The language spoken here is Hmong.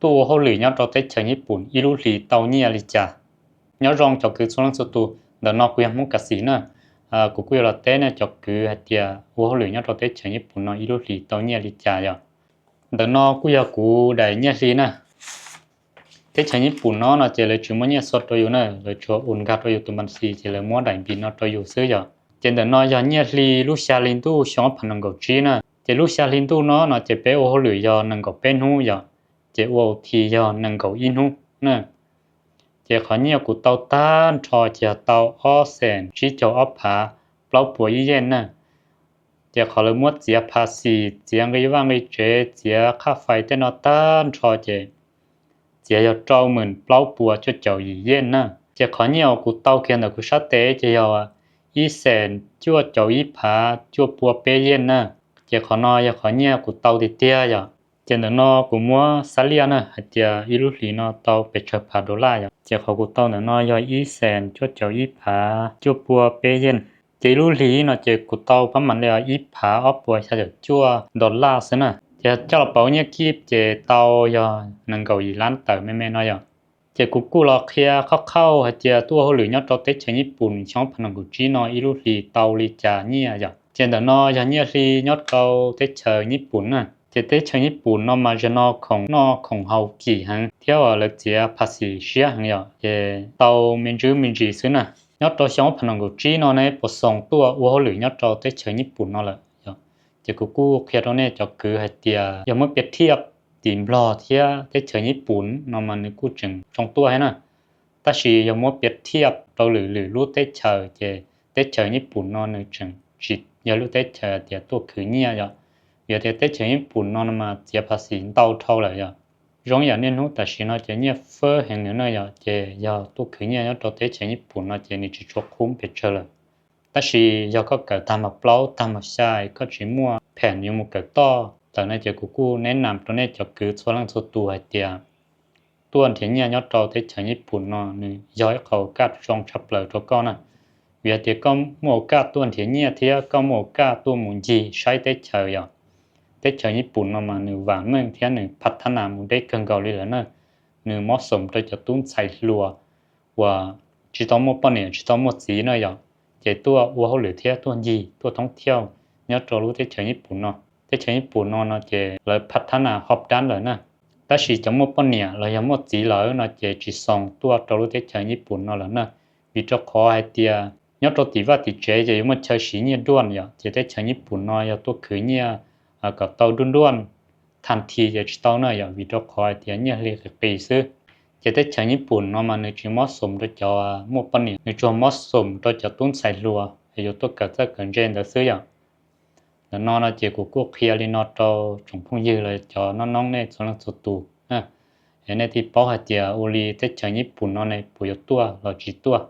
tuaj ua hauj lwm nyob rau teb chaws Nyij Pooj ib lub hlis tau nyiaj li cas. Nyob zoo cov kwv txhua leej txhua tus, ntawm no kuv yog Hmoob Kav Xim na. Kuv kuj yuav los teb nej cov kwv hais tias ua hauj lwm nyob rau teb chaws Nyij Pooj no ib lub hlis tau nyiaj li cas yom. Ntawm no kuj yog kuv daim nyiaj hli na. Teb chaws Nyij Pooj no no ces lawv tsis muab nyiaj txhua rau yus na, lawv tsuas ua nkag rau yus tus npas xis ces lawv muab daim npis no rau yus xwb yom. Ces ntawm no yog nyiaj hli lub xya hli ntuj xyoo ob phav nees nkaum tsib na. Ces lub xya hli ntuj no no ces peb ua hauj lwm yog nees nkaum peb hnub yom, ces ua ua thi yog nees nkaum ib hnub na. Ces qhov nyiaj kuv tau tag nrho ces yog tau ob xees tsib caug ob phav plaub puas ib yeej na. Ces qhov lawv muab txiav phav xis, txiav nqi vaj nqi tsev, txiav qhaj fais tej no tag nrho ces txiav yog rau hmwm plaub puas cuaj caum yim yeej na. Ces qhov nyiaj uas kuv tau kiag ntawm kuv sab tes ces yog ib xees cuaj caum ib phav cuaj pua peb yeej na. Ces qhov no yog qhov nyiaj kuv tau tiag tiag yom. Ces ntawm no kuv muab xab liaj na hais tias ib lub hlis no tau pes tsawg phav dollar yom. Ces qhov kuv tau ntawm no yog ib xees cuaj caum ib phav cuaj pua peb yeej. Ces ib lub hlis no ces kuv tau pab mam li ib phav ob puas xya caum cuaj dollar xwb na. Ces coj los pauv nyiaj kib ces tau yog nees nkaum yim lab tawm me me no yom. Ces kuv kuj los qhia qhov qhauj hais tias tuaj ua hauj lwm nyob rau teb chaws Nyij Pooj xyoo ob phav nees nkaum tsib no ib lub hlis tau li cas nyiaj yom. Ces ntawm no yog nyiaj hli nyob rau teb chaws Nyij Pooj na. Ces teb chaws Nyij Pooj no mas zaum no khoom noj khoom haus kim heev thiab uas lawv txiav phav xis siab heev yom, ces tau me ntsis me ntsis xwb na. Nyob rau xyoo ob phav nees nkaum tsib no ne puas xoom tuaj ua hauj lwm nyob rau teb chaws Nyij Pooj no lawm yom. Ces kuv kuj qhia rau nej cov kwv hais tias yog muab piav thiaj tim Nplog thiab teb chaws Nyij Pooj no mas nws kuj tseem zoo tuaj thiab na. Tab sis yog muab piav thiaj rau lwm lwm lub teb chaws ces teb chaws Nyij Pooj no nws tseem tsis yog lub teb chaws tias tuaj khwv nyiaj yom. Vim tias teb chaws Nyij Pooj no no mas txiav phav xis ntau dhau lawm yom. Zoo yam niaj hnub tam sim no ces nyiaj fab heev nws na yom, ces yog tuaj khwv nyiaj nyob rau teb chaws Nyij Pooj no ces nws tsis tshua qhub pes tsawg lawm. Tab sis yog koj kawm tag mos plaub tag mos xya koj tsis muaj phem yuav mus kawm toj tawm no ces kuv kuj neb nam rau nej cov kwv txhua leej txhua tus hais tias tuaj nrhiav nyiaj nyob rau teb chaws Nyij Pooj no nws yog ib qho kaj zoo tshaj plaws rau koj na. Vim hais tias koj muaj ua kaj tuaj nrhiav nyiaj thiab koj muaj ua kaj tuaj mus ncig saib teb chaws yom. Teb chaws Nyij Pooj no mas nws vam meej thiab nws phav thab nas mus deb kawg nkaus li lawm na. Nws mob xoom rau cov tub ntxhais hluas uas tsis tau muaj poj niam tsis tau muaj txiv na yom, ces tuaj ua hauj lwm thiab tuaj ncig tuaj thoob thiauj nyob rau lub teb chaws Nyij Pooj no. Teb chaws Nyij Pooj no no ces lawv phav thab nas hauv dab lawm na. Tab sis cov muaj poj niam los yog muaj txiv lawm no ces tsis xoom tuaj rau lub teb chaws Nyij Pooj no lawm na. Vim rau qhov hais tias nyob rau tim vaj tim tsev ces yuav muaj chaw siv nyiaj duaj yom, ces teb chaws Nyij Pooj no yog tuaj khwv nyiaj kom tau duaj duaj thaj thi ces tsis tau na yom, vim rau qhov hais tias nyiaj hli qis qis xwb. Ces teb chaws Nyij Pooj no mas nws tsis mob xoom rau cov muaj poj niam, nws tsuas mob xoom rau cov tub ntxhais hluas yuav tuaj kawm txawj kawm ntse ntawd xwb yom. Ntawm no no ces kuv kuj qhia li no rau tsoom phooj ywg los cov noob noob nej txhua leej txhua tus, es nej thiaj paub hais tias ua li teb chaws Nyij Pooj no ne puas yuav tuaj los tsis tuaj.